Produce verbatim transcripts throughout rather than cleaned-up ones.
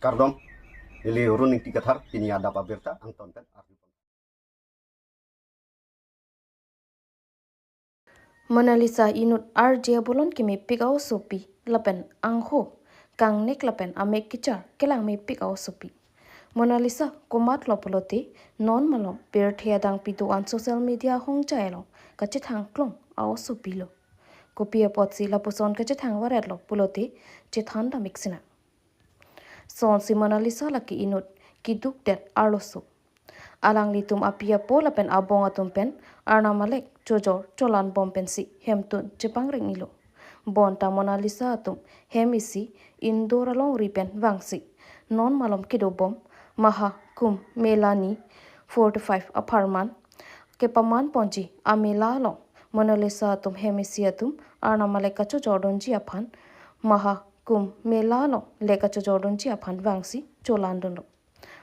Kardom, neli Run Ingti Kathar, pini adap abirta angton pen arju. Monalisa inut arje abolon kemepik a-osopi lapen angho kangnek lapen amek kechar kelangmepik a-osopi. Monalisa komatlo pulote non malom pirthe adang pido-an social media ahongjai along kachethangklong a-osopilo. Kopi apotsi lapuson kachethang varetlo pulote chethan damik sinang. Sonsi Monalisa lake inut kedukdet arloso. Alanglitum api apo lapen abong atum pen arnam alek chojor cholan bom pensi hemtun chepangreng-ilo. Bonta Monalisa atum hem isi Indore alongri pen vangsi non malom kedobom Maha Kumbh Mela ni forty-five apharman kepaman ponji amela along Monalisa atum hem isi atum arnam alek kachojordunji aphan Maha Kumbh Mela along lek kachojordunji aphan vangsi cholandunlo.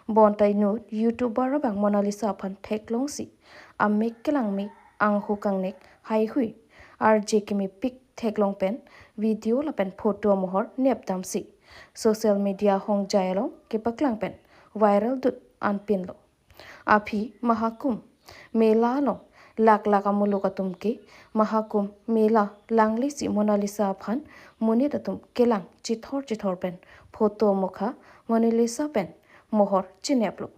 Bonta inut YouTuber abang Monalisa aphan theklongsi amek kelangme, angho kangnek, haihui arje kemepik theklong pen video lapen photo amohor nepdamsi social media ahongjai along kepaklang pen viral dut anpinlo. Aphi Maha Kumbh Mela along lak lak amuluk atum ke Maha Kumbh Mela langlesi Monalisa aphan monit atum kelang chithor chithor pen photo mokha Monalisa pen mohor chineplo.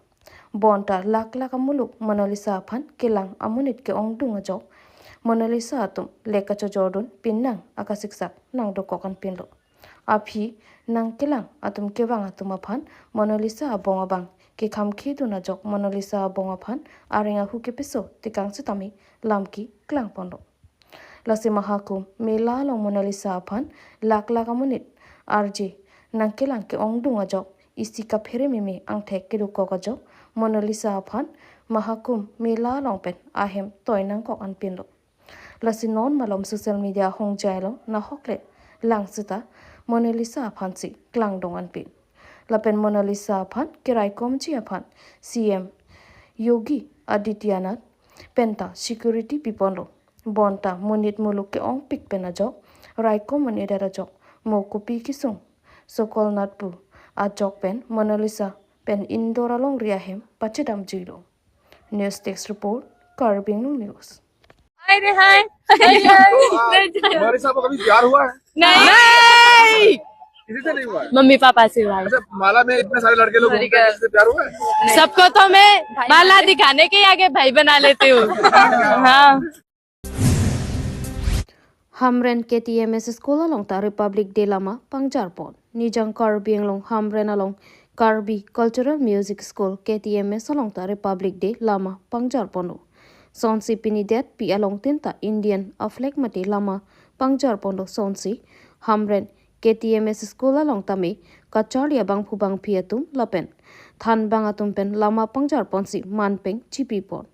Bonta lak lak amuluk Monalisa aphan kelang amonit ke-ongdung ajok Monalisa atum lek kachojordun pinnang akasiksak nangdokok anpinlo. Aphi nangkelang atum kevang atum aphan Monalisa abong abang kekhamkhedun ajok Monalisa abong aphan areng ahu kepiso tekang sitame lam keklangponlo. Lasi Maha Kumbh Mela along Monalisa aphan lak lak amonit arje nangkelang ke-ongdung ajok isi kaphere meme angthek kedokok ajok Monalisa aphan Maha Kumbh Mela along pen ahem toi nangkok anpinlo. Lasi non malom social media ahongjai along nahokle lang seta Monalisa aphansi klangdong anpin. Lapen Monalisa aphan keraikomji aphan CEM Yogi Adityanath penta security piponlo. Bonta monit muluk ke-ongpik pen ajok raikom monit ajok mo kopi kesung Sokol Nat pu ajok pen Monalisa pen Indore alongri ahem pachedamjuilo. News Desk Report, Karbi Anglong News. हाय रे हाय। हमारे साथ कभी प्यार हुआ है? नहीं। किसी से नहीं हुआ है? मम्मी पापा से हुआ है। अच्छा, माला में इतने सारे लड़के लोग घूमते हैं, किसी से प्यार हुआ है? सबको तो मैं माला दिखाने के आगे भाई बना लेती हूँ। हाँ। Hamren K T M S School along ta Republic Day lama pangjarpon. Nijang Karbi Anglong Hamren along Karbi Cultural Music School K T M S along ta Republic Day lama pangjarponlo. Sonsi pini det pi along tin ta Indian a flag mate lama pangjarponlo sonsi Hamren K T M S School along tame kacharli abangphu bangphi atum lapen thanbang atum pen lama pangjarponsi manpeng chipipon.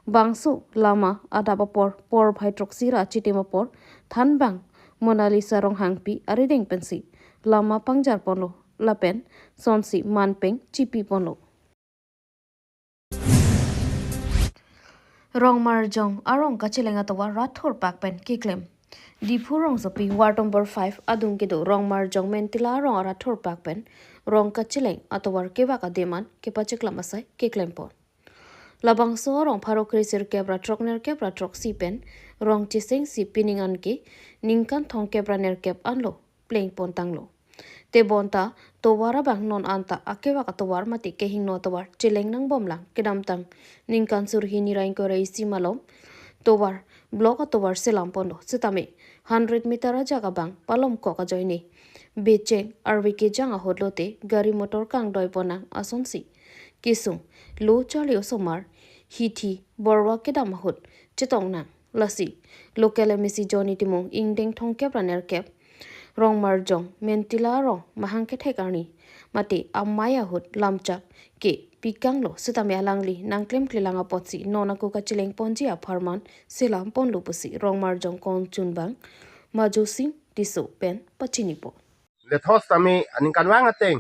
Bangso lama adap apor, porphai throksi ra chitim apor thanbang Monalisa Ronghangpi arideng pensi lama pangjarponlo lapen sonsi manpeng chipiponlo. Rongmarjong arong kacheleng atovar rat thurpak pen keklem. Diphu rongsopi ward number five adung kedo Rongmarjong Mentila arong arat thurpak pen rong kacheleng atovar kevak adim an kepacheklam asai keklempon. Labangso arong pharo kre sirkep ra throk nerkep ra throksi pen rong chesengsi pining an ke ningkan thomkep ra nerkep anlo plengpon tanglo. Tebonta tovar abang non anta akevak atovar mate kehingno atovar cheleng nangbomlang kedamtang ningkan surhini ra ingkoi ra isi malom tovar block atovar selamponlo sitame hundred meter ajak abang palomkok ajoine becheng arve kejang ahut lote gari motor kangdoipon nang asonsi kesung lo charli osomar hithi borwa kedam ahut chetong nang. Lasi local M A C Johnny Timung ingdeng thomkep ra nerkep Rongmarjong Mentila arong mahang kethek arni mate amei ahut lamchak ke pikanglo sitame alangli nangklemklelang apotsi non ako kachelengponji apharman selamponlo pusi Rongmarjong kongchunbang Majusing Tisso pen pachinipo. Lethos tame aningkanvang ateng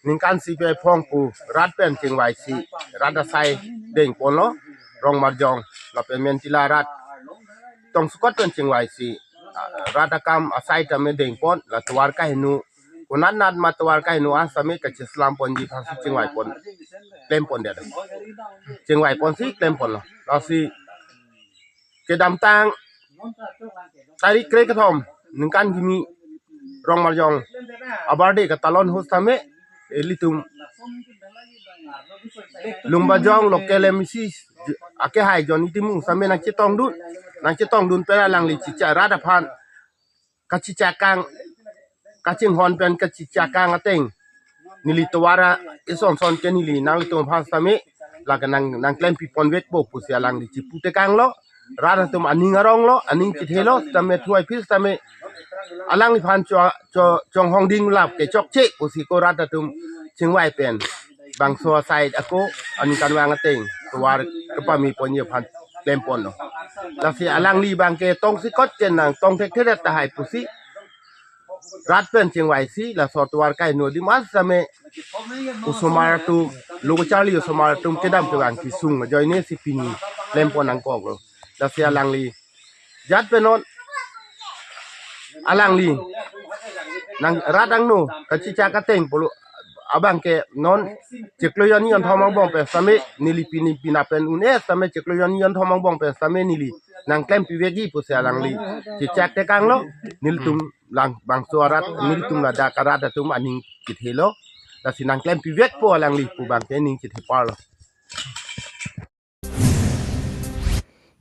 ningkan isi pi aphong pu rat pen chingvaisi rat asai dengponlo. Rongmarjong lapen Mentila rat tongsukot pen chingvaisi, ah, rat akam asai tame dengpon, la tovar kaheno konat nat ma tovar kaheno an sitame kacheslam ponji aphansi chingvai pon, klem pon det. Chingvai ponsi klem ponlo. Lasi kedamtang tarik krekethom ningkan kimi Rongmarjong a-birthday katalon ahut sitame ilitum Lumbajong local M A C akehai Johnny Timung sitame nangchetongdun, nangchetongdun pen alangli chicha rat aphan kachichakang, kachinghon pen kachichakang ateng neli tovar ison son ke neli nanglitum aphan sitame lake nang, nangklempi ponvekpo pusi alangli chiputekanglo. Rat atum aning aronglo, aning chethelo sitame thuai phil sitame alangliphan cho, cho, chonghong ding lap ke chokche pusi ko rat atum chingvai pen bangso side ako aningkanvang ateng tovar kepame ponji aphan klem ponlo. Lasi alangli abangke tongsekot ke nangtong thekthe tahai pusi rat pen chingvaisi laso tovar kaheno adim an sitame osomar atum, lo kacharli osomar atum kedam kevang kesung ajoine si pini klem pon nangkoklo. Lasi alangli jat pen non alangli nang rat angno kachichak ateng pulo abangke non chiklo jonni jonthom angbong pen sitame neli pini pina pen un-e sitame chiklo jonni jonthom angbong pen sitame neli nangklempi vekji pusi alangli chichaktekanglo. Nelitum lang bangso arat, nelitum ladak arat atum aning chethelo. Lasi nangklempi vekpo alangli pu abangke ning chetheparlo.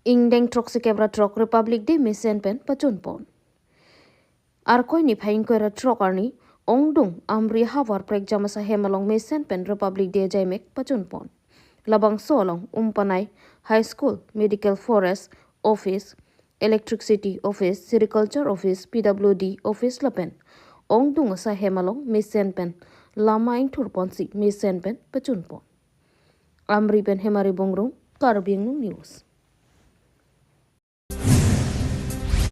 Ingdeng throksi kep ra throk Republic Day mesen pen pachun pon. Arkoi niphai ingkoi ra throk arni ongdung Amri havar prekjam asahem along mesen pen Republic Day ajaimek pachun pon. Labangso along Umpanai High School, Medical Forest Office, Electricity Office, Sericulture Office, P W D Office lapen ongdung asahem along mesen pen lama ingthur ponsi mesen pen pachun pon. Amri pen Hemari Bongrung, Karbi Anglong News.